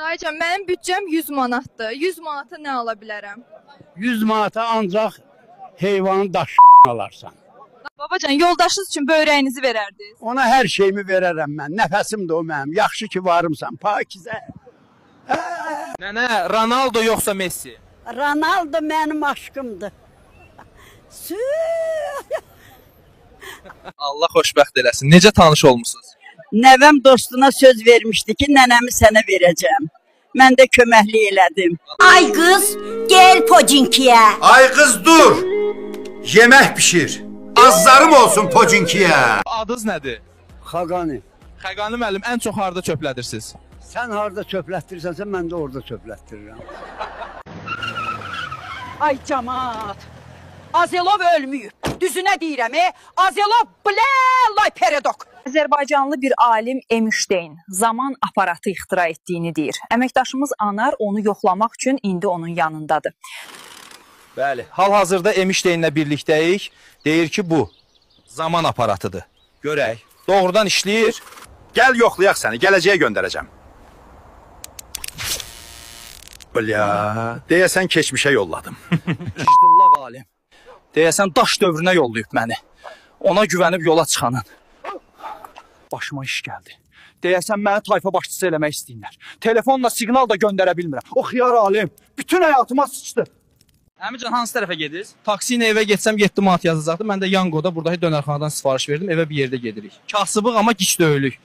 Dayıcan, mənim büdcəm 100 manatdır. 100 manata nə ala bilərəm? 100 manata ancaq heyvanın daş alarsan. Babacan, yoldaşınız üçün böyrəyinizi verərdiniz. Ona hər şeyimi verərəm mən. Nəfəsim də o mənim. Yaxşı ki varımsan, Pakizə. Nənə, Ronaldo yoxsa Messi? Ronaldo mənim aşkımdır. Allah xoşbəxt eləsin. Necə tanış olmusunuz? Nəvəm dostuna söz vermişdi ki, nənəmi sənə verəcəm. Mən də köməklik elədim. Ay qız, gəl Pocinkiyə. Ay qız dur. Yemək pişir. Azlarım olsun Pocinkiyə. Adınız nədir? Xaqani. Xəqani müəllim, ən çox harda çöplədirsiniz? Sən harda çöplətdirirsənsə, mən də orada çöplətdirirəm. Ay camaat, Azelov ölməyib. Düzünə deyirəm, Azelov bləlay peredok. Azərbaycanlı bir alim Emişteyn zaman aparatı ixtira etdiyini deyir. Əməkdaşımız Anar onu yoxlamaq üçün indi onun yanındadır. Bəli, hal-hazırda Emişteynlə birlikdəyik. Deyir ki, bu zaman aparatıdır. Görək, doğrudan işləyir. Gəl yoxlayaq səni, gələcəyə göndərəcəm. Bля, deyəsən keçmişə yolladım. Gicdillaq alim. Deyəsən daş dövrünə yollayıb məni. Ona güvənib yola çıxanın. Başıma iş gəldi. Deyəsən məni tayfa başçısı eləmək istəyirlər. Telefonla siqnal da göndərə bilmirəm. O xiyar alim bütün həyatıma sıçdı. Əmican, hansı tərəfə gedirsiniz? Taksi ilə evə getsəm 7 manat yazacaqdı. Mən də Yangoda buradakı dönərxanadan sifariş verdim. Evə bir yerdə gedirik. Kasıbıq amma gic deyilük.